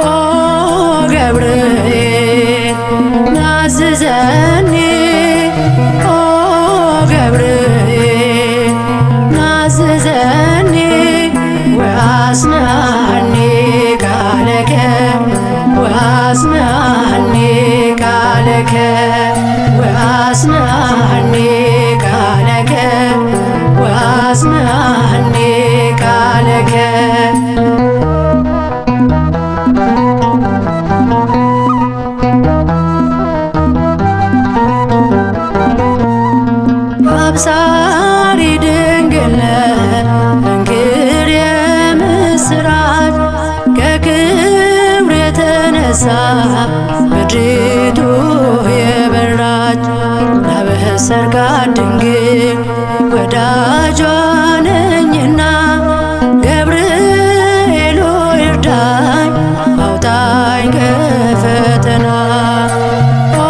ኦ ገብርኤል ናዝዘኒ፣ ኦ ገብርኤል ናዝዘኒ፣ ወአስምዓኒ ቃለከ፣ ወአስምዓኒ ቃለከ፣ ወአስምዓኒ ቃለከ፣ ወአስምዓኒ ቃለከ። አብሳሪ ድንግል እንግር የምስራች፣ ከክብር የተነሳ ምድሪቱ የበራች፣ ላበሰርካት ድንግል ወዳጇ ነኝና፣ ገብርኤል ሆይ እርዳኝ አውጣኝ ከፈተና። ኦ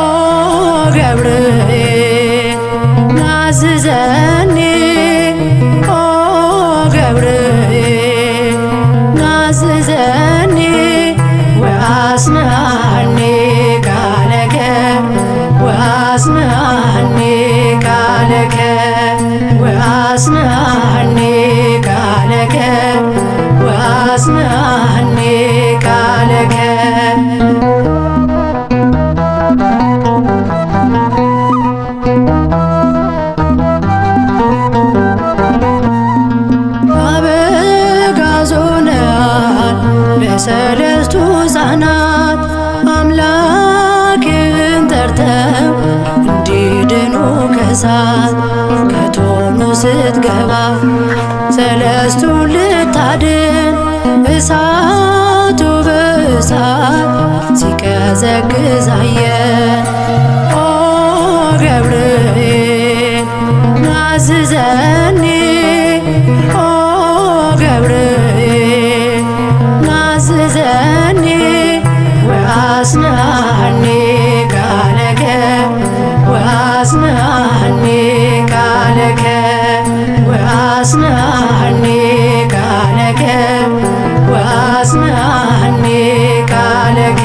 ገብርኤል ናዝዘኒ፣ ኦ ገብርኤል ናዝዘኒ፣ ወአስምዓኒ ቃለከ፣ ወአስምዓኒ ቃለከ፣ ወአስምዓኒ ቃለከ፣ ወአስምዓኒ ቃለከ። አበጋዞነሃል በሰለስቱ ሕፃናት፣ አምላክን ጠርተው እንዲድኑ ከእሳት። ከቶኑ ስትገባ ሰለስቱን ልታድን፣ እሳቱ በእሳት ሲቀዘቅዝ አየን። ኦ ገብርኤል ናዝዘኒ፣ ኦ ገብርኤል ናዝዘኒ፣ ወአስምዓኒ ቃለከ፣ ወአስምዓኒ ቃለከ፣ ወአስምዓኒ ቃለከ፣ ወአስምዓኒ ቃለከ።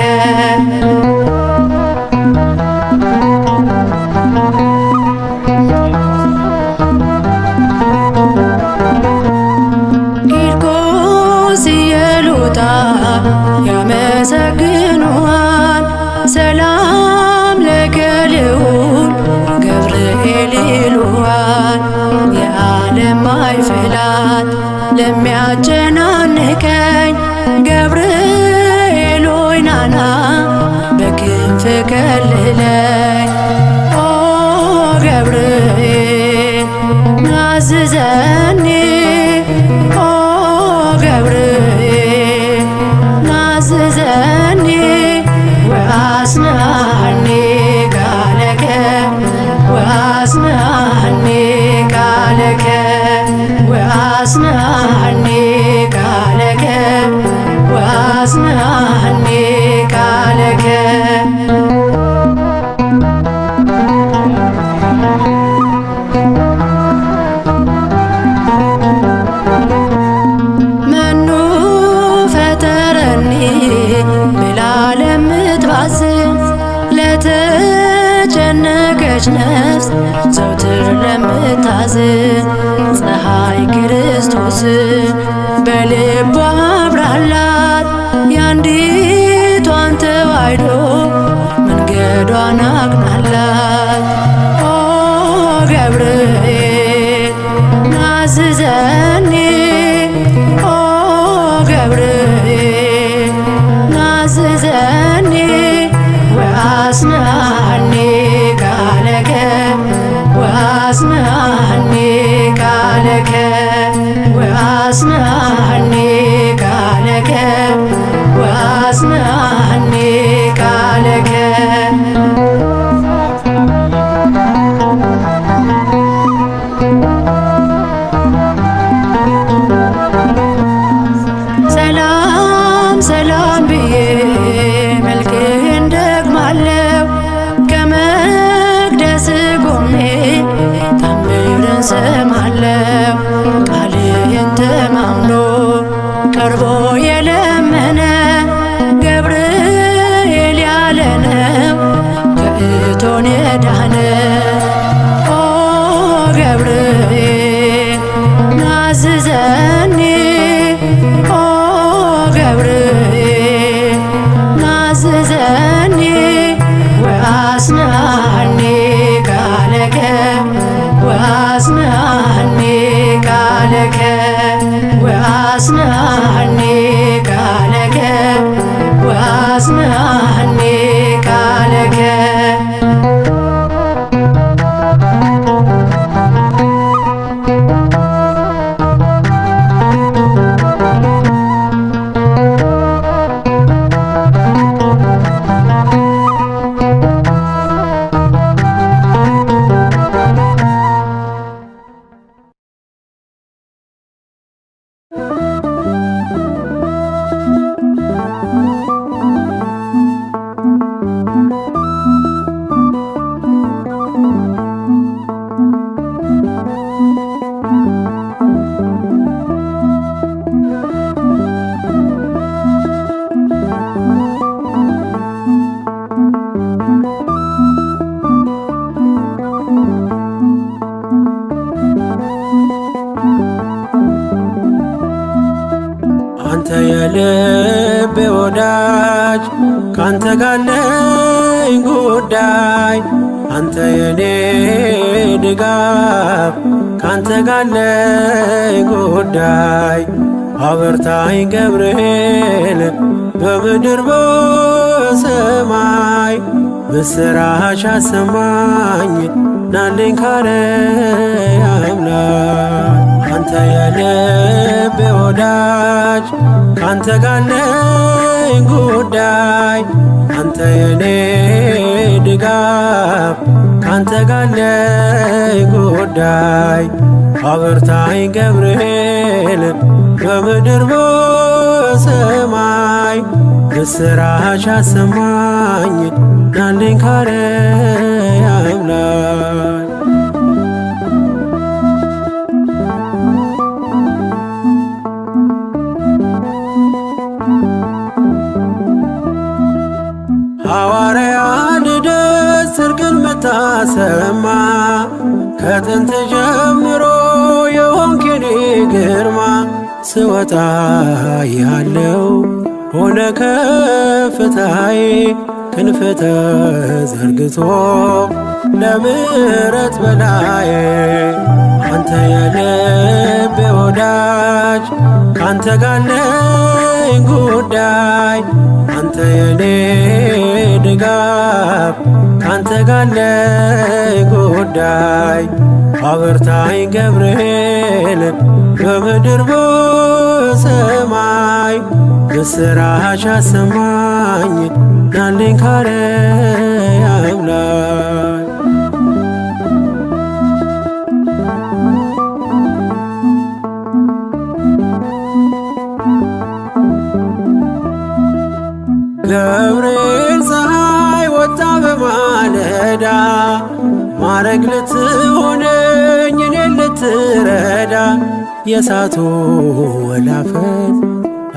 ቂርቆስ ኢየሉጣ ያመሰግኑሃል፣ ሰላም ለከ ልዑል ገብርኤል ይሉሃል። የዓለም ማይፍላት ለሚያጨናንቀኝ፣ ገብርኤል ሆይ ናና በክንፍ ከልለኝ። ኦ ገብርኤል ናዝዘኒ፣ ኦ ገብርኤል ናዝዘኒ፣ ወአስምዓኒ ቃለከ፣ ወአስምዓኒ ቃለከ፣ ወአስምዓኒ ቃለከ፣ ወአስምዓኒ ቃለከ። መኑ ፈጠረኒ ብላ ለምትባዝን፣ ለተጨነቀች ነፍስ ዘውትር ለምታዝን፣ ፀሐይ ክርስቶስ በልቧ አብራላት፣ የአንዲቷን ተዋሕዶ መንገዷን አቅናላት። ኦ ገብርኤል ናዝዘኒ፣ ኦ ገብርኤል ናዝዘኒ፣ ወአስምዓኒ ቃለከ፣ ወአስምዓኒ ቃለከ፣ ወአስምዓኒ ቃለከ፣ ወአስምዓኒ ቃለከ። አጽምዓኒ ቃለከ። አንተ የልቤ ወዳጅ፣ ካንተ ጋለኝ ጉዳይ። አንተ የኔ ድጋፍ፣ ካንተ ጋለኝ ጉዳይ። አበርታኝ ገብርኤል በምድር በሰማይ፣ ምስራች አሰማኝ ናልኝ ካርያም ላይ። አንተ የልቤ ወዳጅ፣ ካንተ ጋለኝ ጉዳይ። አንተ የኔ ድጋፍ፣ ካንተ ጋለኝ ጉዳይ። አበርታኝ ገብርኤል በምድር በሰማይ፣ ምስራች አሰማኝ ናልኝ ካርያም ላይ። ሐዋርያ ልደት ጽድቅን ምታሰማ፣ ከጥንት ጀምሮ የሆንክ የኔ ግርማ፣ ስወጣ ያለው ሆነ ከፍታዬ፣ ክንፍ ተዘርግቶ ለምሕረት በላዬ። አንተ የልቤ ወዳጅ፣ ካንተ ጋለኝ ጉዳይ። አንተ የኔ ድጋፍ፣ ካንተ ጋለኝ ጉዳይ። አበርታኝ ገብርኤል በምድር በሰማይ፣ ምስራች አሰማኝ ናልኝ ካርያም ላይ። ገብርኤል ፀሐይ ወጣ በማለዳ፣ ማረግ ልትሆነኝ እኔን ልትረዳ፣ የእሳቱ ወላፈን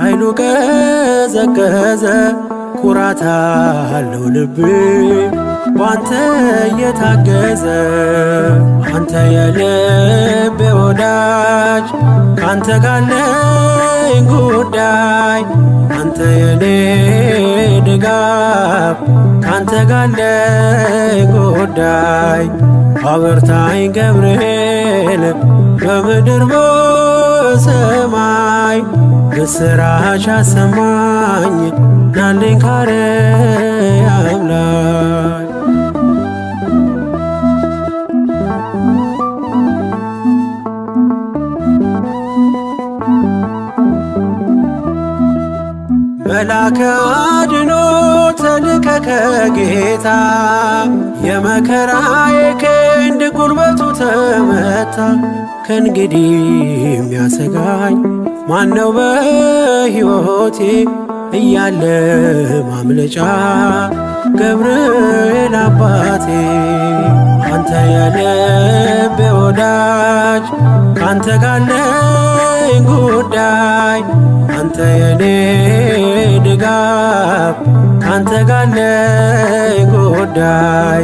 ኃይሉ ቀዘቀዘ፣ ኩራት አለው ልቤ ባንተ እየታገዘ። አንተ የልቤ ወዳጅ፣ ካንተ ጋለኝ ጉዳይ። አንተ የኔ ድጋፍ፣ ካንተ ጋለኝ ጉዳይ። አበርታኝ ገብርኤል በምድር በሰማይ፣ ምስራች አሰማኝ ናልኝ ካርያም ላይ። መላከ አድኖ ተልከ ከጌታ፣ የመከራዬ ክንድ ጉልበቱ ተመታ። ከእንግዲህ የሚያሰጋኝ ማነው በሕይወቴ እያለ ማምለጫ ገብርኤል አባቴ? አንተ የልቤ ወዳጅ፣ ካንተ ጋለኝ ጉዳይ። አንተ የኔ ድጋፍ፣ ካንተ ጋለኝ ጉዳይ።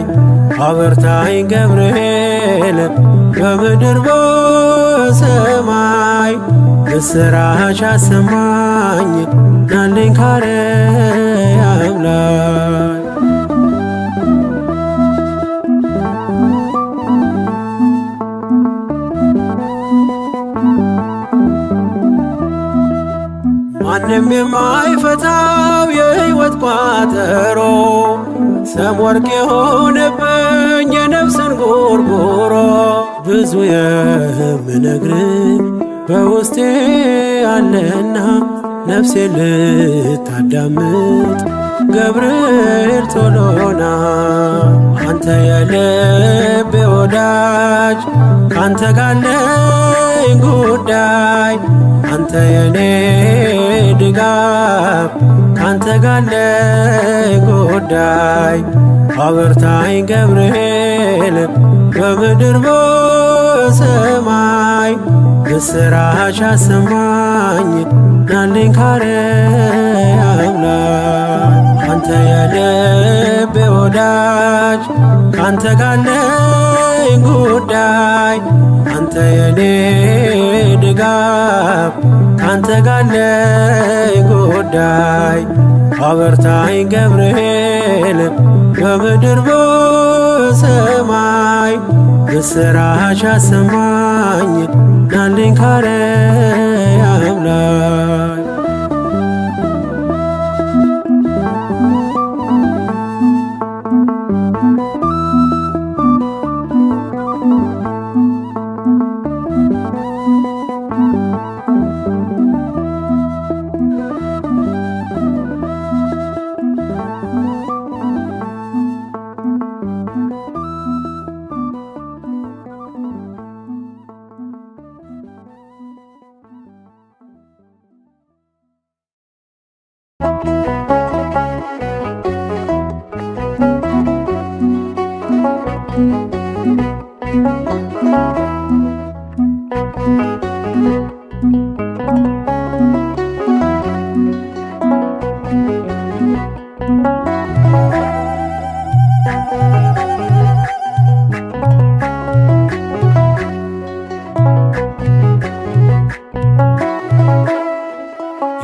አበርታኝ ገብርኤል በምድር በሰማይ፣ ምስራች አሰማኝ ናልኝ ካርያም ላይ። ማንም የማይፈታው የሕይወት ቋጠሮ፣ ሰም ወርቅ የሆነብኝ የነፍስን ጎርጎሮ ብዙ የምነግር በውስጤ አለና ነፍሴ ልታዳምጥ ገብርኤል ቶሎና። አንተ የልቤ ወዳጅ ካንተ ጋለኝ ጉዳይ፣ አንተ የኔ ድጋፍ ካንተ ጋለኝ ጉዳይ። አበርታኝ ገብርኤል በምድር በሰማይ፣ ምስራች አሰማኝ ናልኝ ካርያም ላይ። አንተ የልቤ ወዳጅ ካንተ ጋለኝ ጉዳይ፣ አንተ የኔ ድጋፍ ካንተ ጋለኝ ጉዳይ። አበርታኝ ገብርኤል በምድር በሰማይ፣ ምስራች አሰማኝ ናልኝ ካርያም ላይ።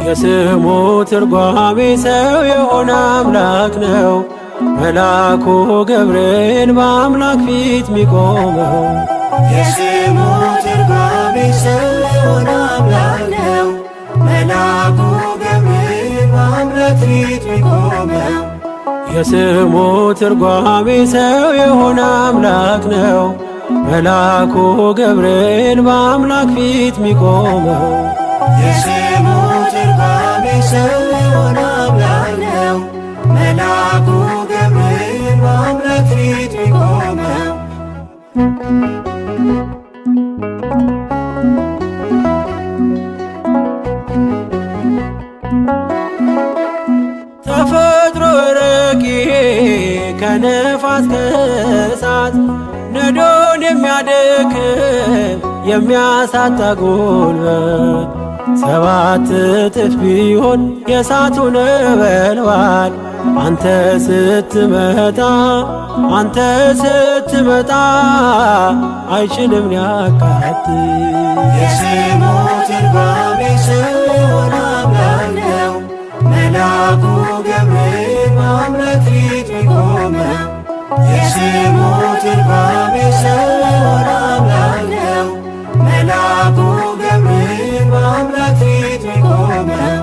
የስሙ ትርጓሜ ሰው የሆነ አምላክ ነው። መልአኩ ገብርኤል በአምላክ ፊት ሚቆመው። የስሙ ትርጓሜ ሰው የሆነ አምላክ ነው። መልአኩ ገብርኤል በአምላክ ፊት ሚቆመው። የስሙ ትርጓሜ ሰው የሆነ አምላክ ነው። መልአኩ ገብርኤል በአምላክ ፊት ሚቆመው። የስሙ ትርጓሜ ሰው የሆነ አምላክ ነው። መልአኩ ገብርኤል በአምላክ ፊት ሚቆመው። ተፈጥሮ ረቂቅ ከነፋስ ከእሳት ነዶን የሚያደክም የሚያሳጣ ጉልበት፣ 7 እጥፍ ቢሆን የእሳቱ ነበልባል አንተ ስትመጣ፣ አንተ ስትመጣ አይችልም ሊያቃጥል። የስሙ ትርጓሜ ሰው የሆነ አምላክ ነው። መልአኩ ገብርኤል በአምላክ ፊት ሚቆመው። የስሙ ትርጓሜ ሰው የሆነ አምላክ ነው። መልአኩ ገብርኤል በአምላክ ፊት ሚቆመው።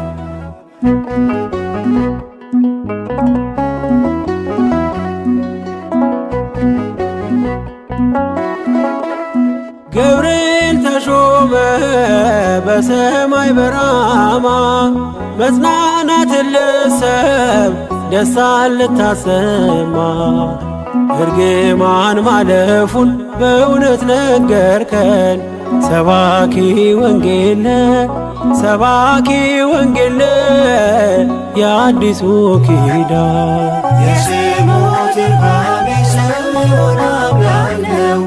ገብርኤል ተሾመ በሰማይ በራማ መጽናናትን ልሰብ ደስታን ልታሰማ፣ እርግማን ማለፉን በእውነት ነገርከን። ሰባኪ ወንጌል ሰባኪ ወንጌል የአዲሱ ኪዳን። የስሙ ትርጓሜ ሰው የሆነ አምላክ ነው።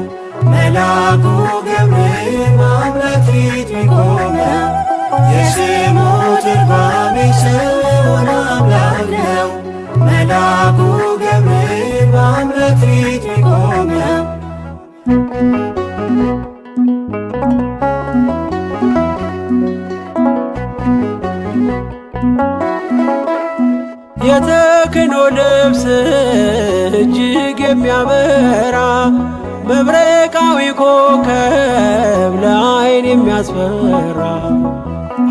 መልአኩ ገብርኤል በአምላክ ፊት ሚቆመው። የስሙ ትርጓሜ ሰው የሆነ አምላክ ነው። መልአኩ ገብርኤል በአምላክ ፊት ሚቆመው። የተክህኖ ልብስ እጅግ የሚያበራ መብረቃዊ ኮከብ ለዓይን የሚያስፈራ፣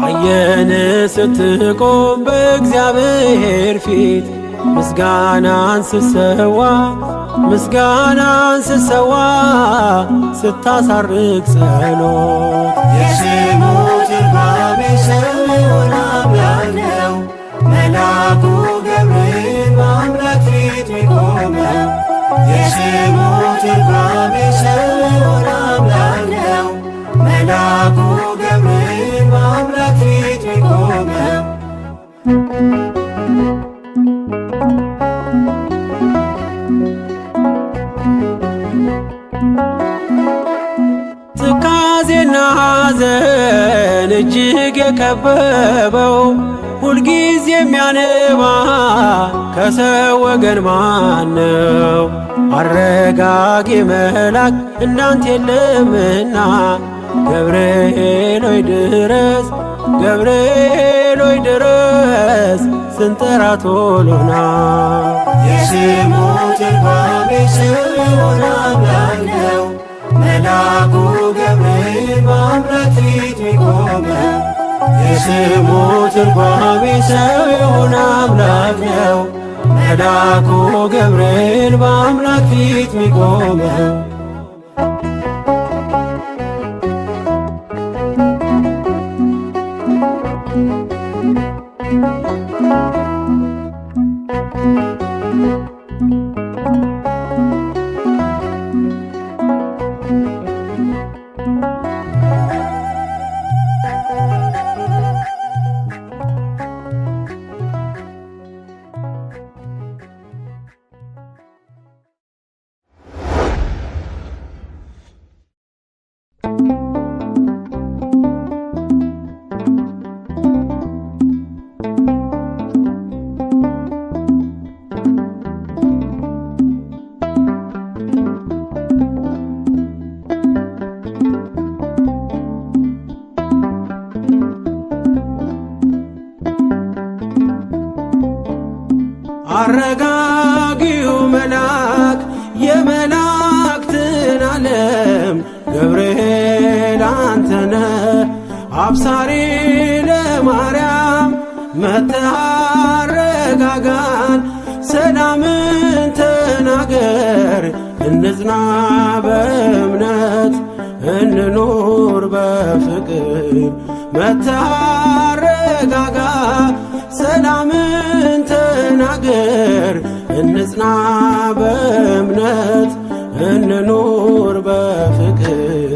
አየን ስትቆም በእግዚአብሔር ፊት ምስጋናን ስሰዋ ምስጋናን ስሰዋ ስታሳርግ ጸሎት የስሙ ትርጓሜ ሰው የሆነ አምላክ ነው። መልአኩ ገብርኤል በአምላክ ፊት ሚቆመው የስሙ ትርጓሜ ሰው የሆነ አምላክ ነው። መልአኩ ገብርኤል በአምላክ ፊት ሚቆመው ትካዜና ሐዘን እጅግ የከበበው ሁልጊዜ የሚያነባ ከሰው ወገን ማነው? አረጋጊ መልአክ እንዳንተ የለምና ገብርኤል ሆይ ድረስ፣ ገብርኤል ሆይ ድረስ ስንጠራ ቶሎና። የስሙ ትርጓሜ ሰው የሆነ አምላክ ነው። መልአኩ ገብርኤል በአምላክ ፊት ሚቆመው የስሙ ትርጓሜ ሰው የሆነ አምላክ ነው። መልአኩ ገብርኤል በአምላክ ፊት ሚቆመው። አረጋጊው መልአክ የመላእክትን ዓለም ገብርኤል አንተነ አብሳሪ ለማርያም መጥተህ አረጋጋን፣ ሰላምን ተናገር፣ እንጽና በእምነት እንኑር በፍቅር። መጥተህ አረጋጋ፣ ሰላምን ተናገር፣ እንጽና በእምነት እንኑር በፍቅር።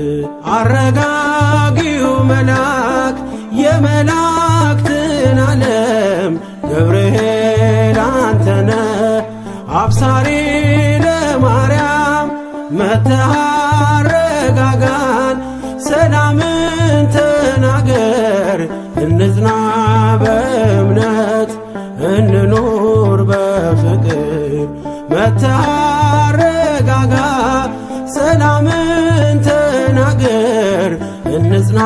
አረጋጊው መልአክ የመላእክትን ዓለም ገብርኤል አንተነ አብሳሪ ለማርያም መጥተህ አረጋጋን፣ ሰላምን ተናገር፣ እንጽና በእምነት እንኑር በፍቅር። መጥተህ አረጋጋ፣ ሰላምን ተናገር፣ እንጽና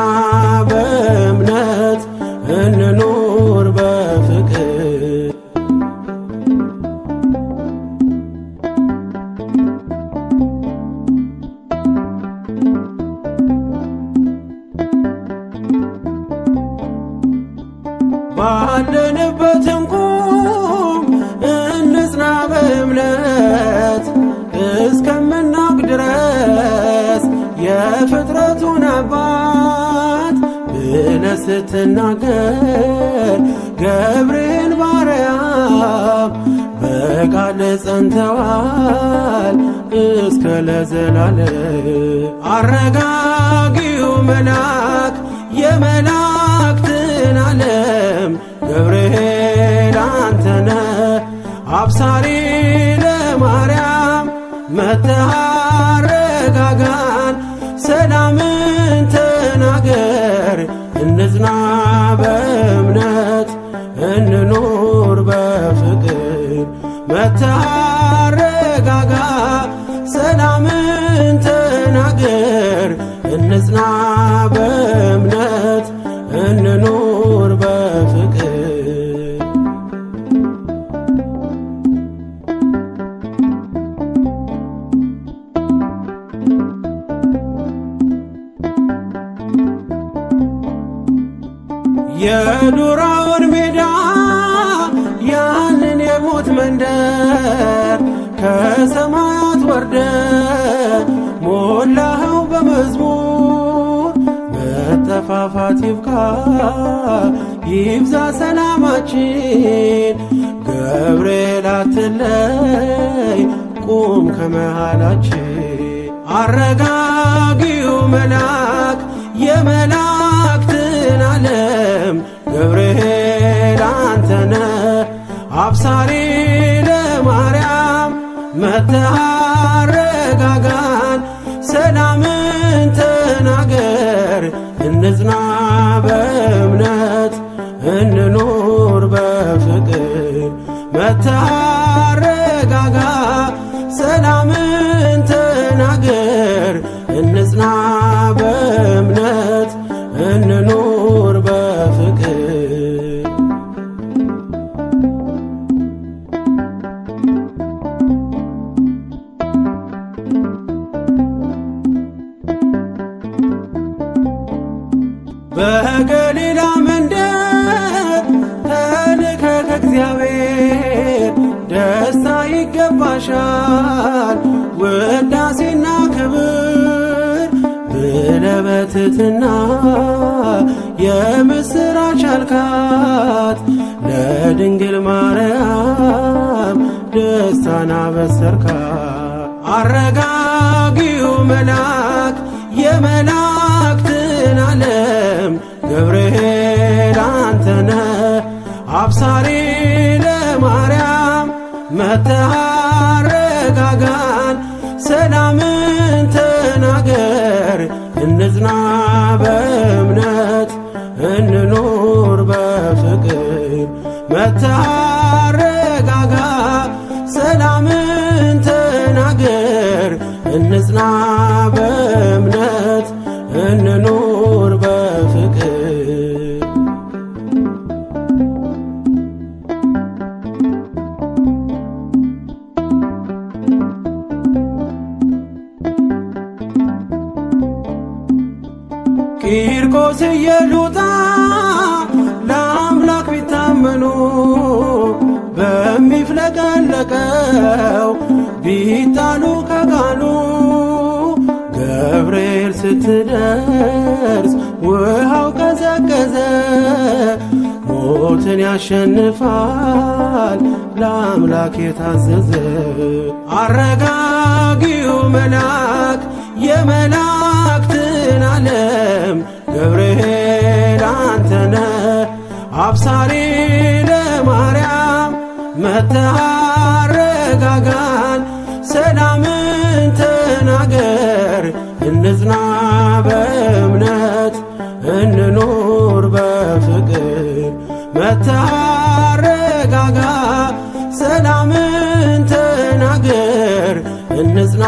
በእምነት እንኑር በፍቅር። ባለንበት እንቁም እንጽና በእምነት እስከምናውቅ ድረስ የፍጥረቱን አባት ብለህ ስትናገር ገብርኤል ባርያም በቃል ጸንተዋል እስከ ለዘላለም። አረጋጊው መልአክ የመላእክትን ዓለም ገብርኤል አንተነ አብሳሪ ለማርያም መጥተህ አረጋጋን፣ ሰላምን ተናገር፣ እንጽና በእምነት እንኑር በፍቅር። መጥተህ አረጋጋ፣ ሰላምን ተናገር፣ እንጽና በእምነት እንኑር በፍቅር። የዱራውን ሜዳ ያንን የሞት መንደር ከሰማያት ወርደ ሞላኸው በመዝሙር መጠፋፋት ይብቃ ይብዛ ሰላማችን ገብርኤል አትለይ ቁም ከመሃላችን አረጋጊው መልአክ የመላእክትን ዓለም ገብርኤል አንተነህ አብሳሪ ለማርያም መጥተህ አረጋጋን ሰላምን ተናገር እንጽና በእምነት እንኑር በፍቅር መጥተህ አረጋጋ ሰላምን ተናገር እንጽና በእምነት እንኑር በፍቅር በገሊላ መንደር ተልከ ከእግዚአብሔር ደስታ ይገባሻል ውዳሴና ክብር ብለህ በትሕትና የምስራች አልካት ለድንግል ማርያም ደስታን አበሰርካት። አረጋጊው መልአክ የመላእክትን ዓለም ገብርኤል አንተነህ አብሳሪ ለማርያም መጥተህ አረጋጋን ሰላምን ተናገር እንጽና በእምነት እንኑር በፍቅር መጥተህ አረጋጋ ሰላምን ተናገር እንጽና በእምነት እንኑር በፍቅር ቂርቆስ ኢየሉጣ ለአምላክ ቢታመኑ በሚፍለቀለቀው ቢጣሉ ከጋኑ ገብርኤል ስትደርስ ውሃው ቀዘቀዘ። ሞትን ያሸንፋል ለአምላክ የታዘዘ። አረጋጊው መልአክ የመላእክትን ዓለም ገብርኤል አንተነህ አብሳሪ ለማርያም መጥተህ አረጋጋን ሰላምን ተናገር እንጽና በእምነት እንኑር በፍቅር መጥተህ አረጋጋ ሰላምን ተናገር እንጽና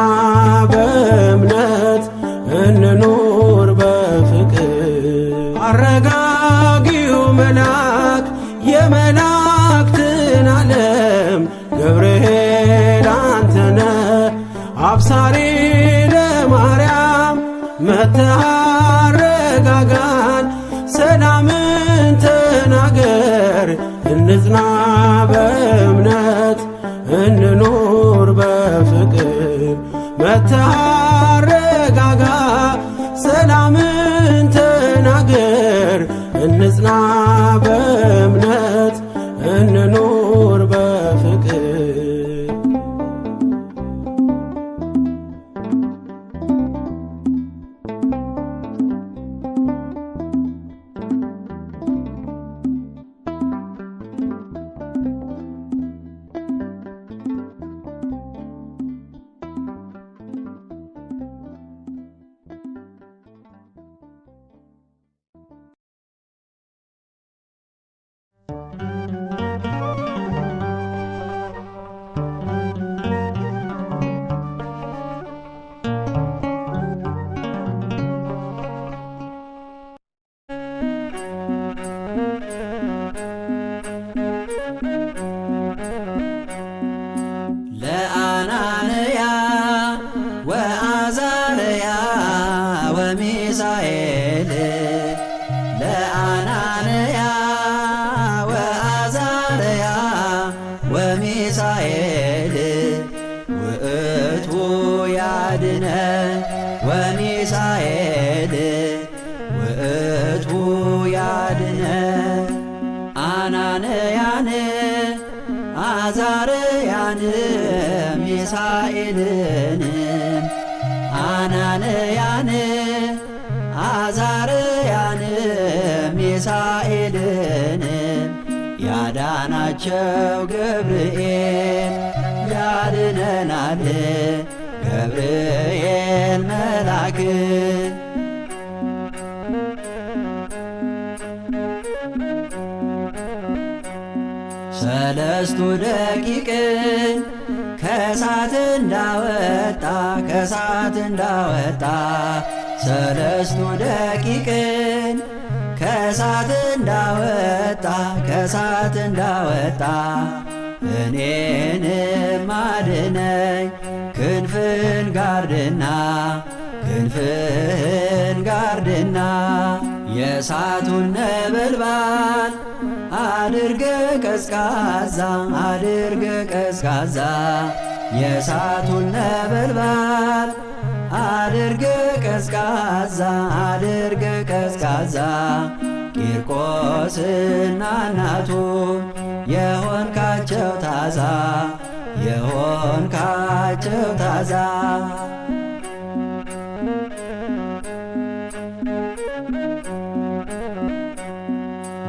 በእምነት እንኑር በፍቅር አረጋጊው መልአክ የመላእክትን ዓለም ገብርኤል አንተነህ አብሳሪ ለማርያም መጥተህ አረጋጋን ሰላምን ተናገር እንጽና በእምነት እንኑር በፍቅር መጥተህ አረጋጋ ሰላምን ተናገር እንጽና በእምነት እንኑር በፍቅር ወሚሳኤል ውእቱ ያድነን ወሚሳኤል ውእቱ ያድነን። አናንያን አዛርያን ሚሳኤልን አናንያን አዛርያን ሚሳኤልን ያዳናቸው ገብርኤል ያድነናል ገብርኤል መልአክ። ሰለስቱ ደቂቅን ከእሳት እንዳወጣ ከእሳት እንዳወጣ ሰለስቱ ደቂቅን ከእሳት እንዳወጣ ከእሳት እንዳወጣ እኔንም አድነኝ ክንፍን ጋርድና ክንፍን ጋርድና የእሳቱን ነበልባል አድርገ ቀዝቃዛ አድርገ ቀዝቃዛ የእሳቱን ነበልባል አድርገ ቀዝቃዛ አድርገ ቀዝቃዛ ቂርቆስና እናቱ የሆንካቸው ታዛ የሆንካቸው ታዛ።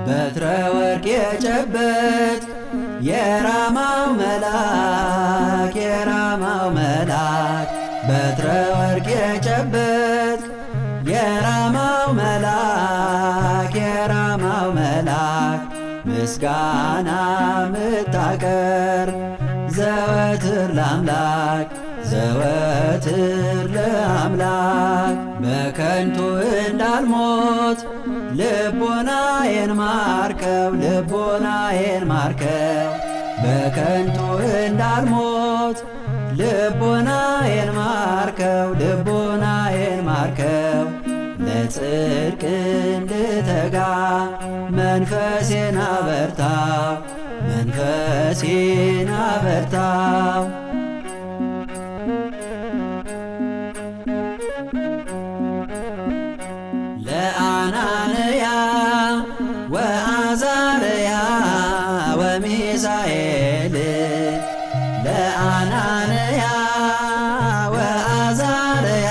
በትረ ወርቅ የጨበጥ የራማው መልአክ የራማው መልአክ በትረ ወርቅ የጨበጥ የራማው መልአክ የራማው መልአክ ምስጋና ምታቀር ዘወትር ለአምላክ ዘወትር ለአምላክ። በከንቱ እንዳልሞት ልቦናዬን ማርከው ልቦናዬን ማርከው በከንቱ እንዳልሞት ልቦናዬን ማርከው ልቦናዬን ማርከው ለጽድቅ እንድተጋ መንፈሴን አበርታው መንፈሴን አበርታው። ለአናንያ ወአዛርያ ወሚሳኤል ለአናንያ ወአዛርያ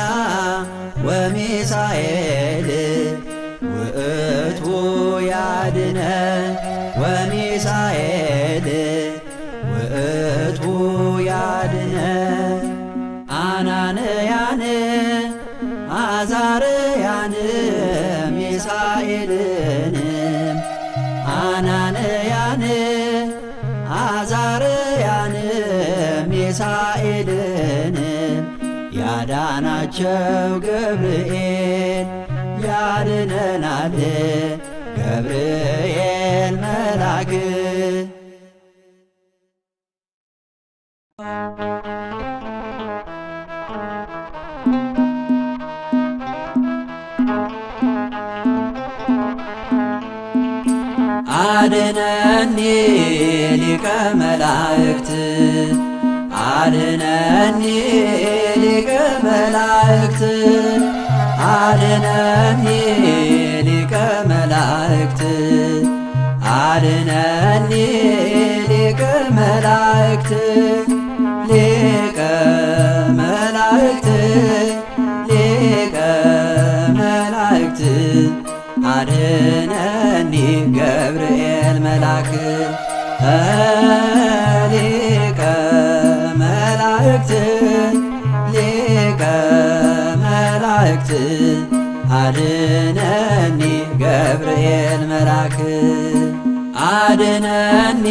ወሚሳኤል ውእቱ ያድነን ወሚሳኤል ውእቱ ያድነን። አናንያን አዛርያን ሚሳኤልን አናንያን አዛርያን ሚሳኤልን ያዳናቸው ገብርኤል ያድነናል ገብርኤል መልአክ። አድነኒ ሊቀ መላእክት አድነኒ ሊቀ መላእክት አድነኒ ሊቀ መላእክት አድነኒ ሊቀ መላእክት ሊቀ መላእክት ሊቀ መላእክት አድነኒ ገብርኤል መልአክ ሊቀ መላእክት ሊቀ መላእክት አድነኒ ገብርኤል መልአክ። አድነኒ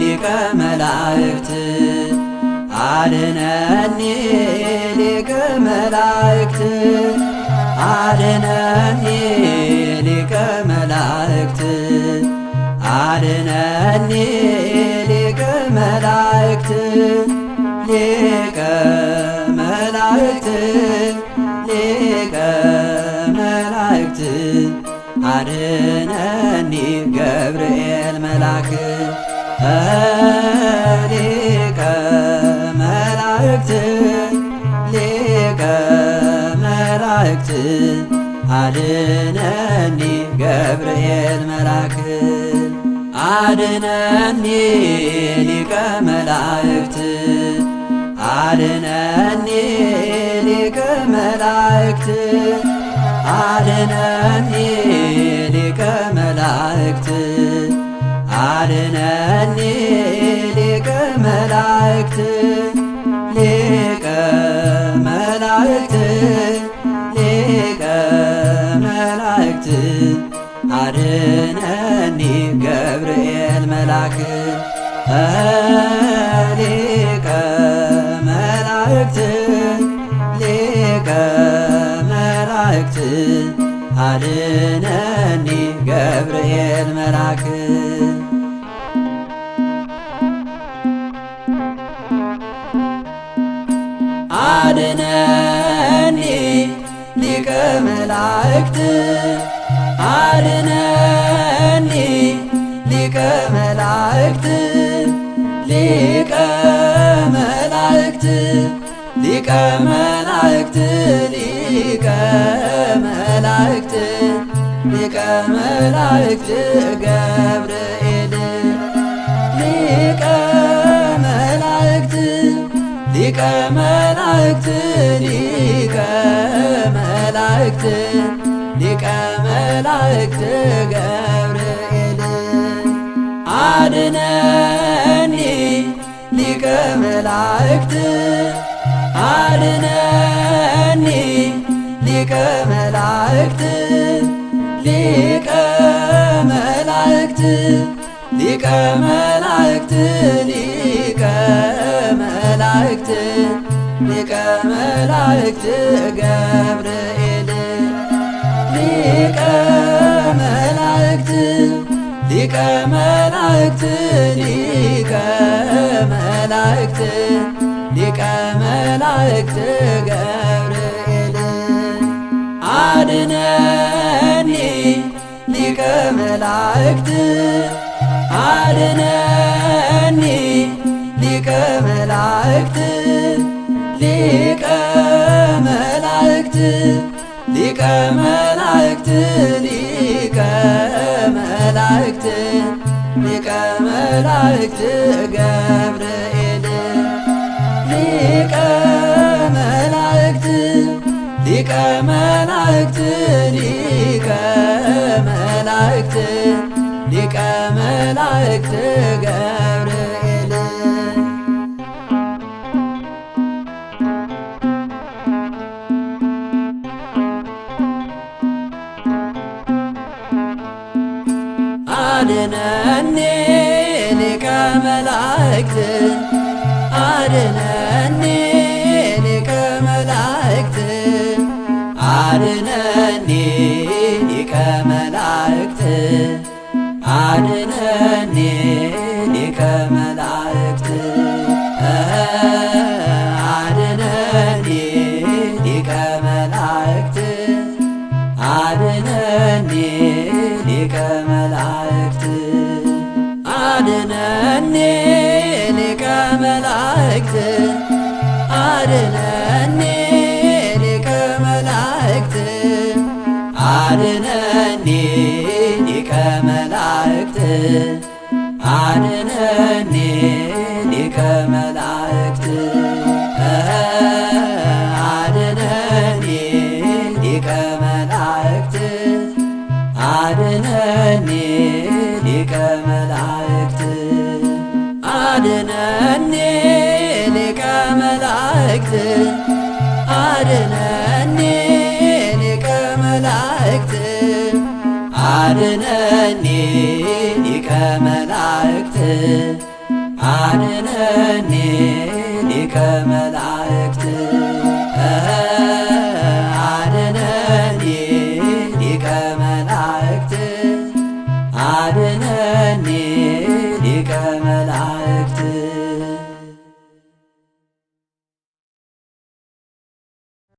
ሊቀ መላእክት አድነኒ ሊቀ መላእክት አድነኒ ሊቀ መላእክት አድነኒ ሊቀ መላእክት ሊቀ መላእክት ሊቀ መላእክት አድነኒ ገብርኤል መልአክ። ሊቀ መላእክት ሊቀ መላእክት አድነኒ ገብርኤል መልአክ አድነኒ ሊቀ መላእክት አድነኒ ሊቀ መላእክት አድነኒ ሊቀ መላእክት አድነኒ ሊቀ መላእክት ሊቀ መላእክት ሊቀ መላእክት አድነኒ ገብርኤል መልአክ ሊቀ መላእክት ሊቀ መላእክት አድነኒ ገብርኤል መልአክ። አድነኒ ሊቀ መላእክት አድነኒ ሊቀ መላእክት ሊቀ መላእክት ሊቀ መላእክት ሊቀ መላእክት ሊቀ መላእክት ገብርኤል ሊቀ መላእክት ሊቀ መላእክት ሊቀ መላእክት ሊቀ መላእክት ገብርኤል አድነኒ ሊቀ መላእክት አድነኒ ሊቀ መላእክት ሊቀ መላእክት ሊቀ መላእክት ሊቀ መላእክት ሊቀ መላእክት ገብርኤል ሊቀ መላእክት ሊቀ መላእክት ሊቀ መላእክት ሊቀ መላእክት ገብርኤል አድነኒ ሊቀ መላእክት አድነኒ ሊቀ መላእክት ሊቀ መላእክት ሊቀ መላእክት ሊቀ መላእክት ሊቀ መላእክት ገብርኤል ሊቀ መላእክት ሊቀ መላእክት ሊቀ መላእክት ሊቀ መላእክት ገብርኤል። አድነኒ ሊቀ መላእክት አድነኒ ሊቀ መላእክት አድነኒ ሊቀ መላእክት አድነኒ ሊቀ መላእክት አድነኒ ሊቀ መላእክት አድነኒ ሊቀ መላእክት አድነኒ ሊቀ መላእክት አድነኒ ሊቀ መላእክት አድነኒ ሊቀ መላእክት አድነኒ ሊቀ መላእክት አድነኒ ሊቀ መላእክት አድነኒ ሊቀ መላእክት አድነኒ ሊቀ መላእክት አድነኒ ሊቀ መላእክት አድነኒ ሊቀ መላእክት አድነኒ ሊቀ መላእክት።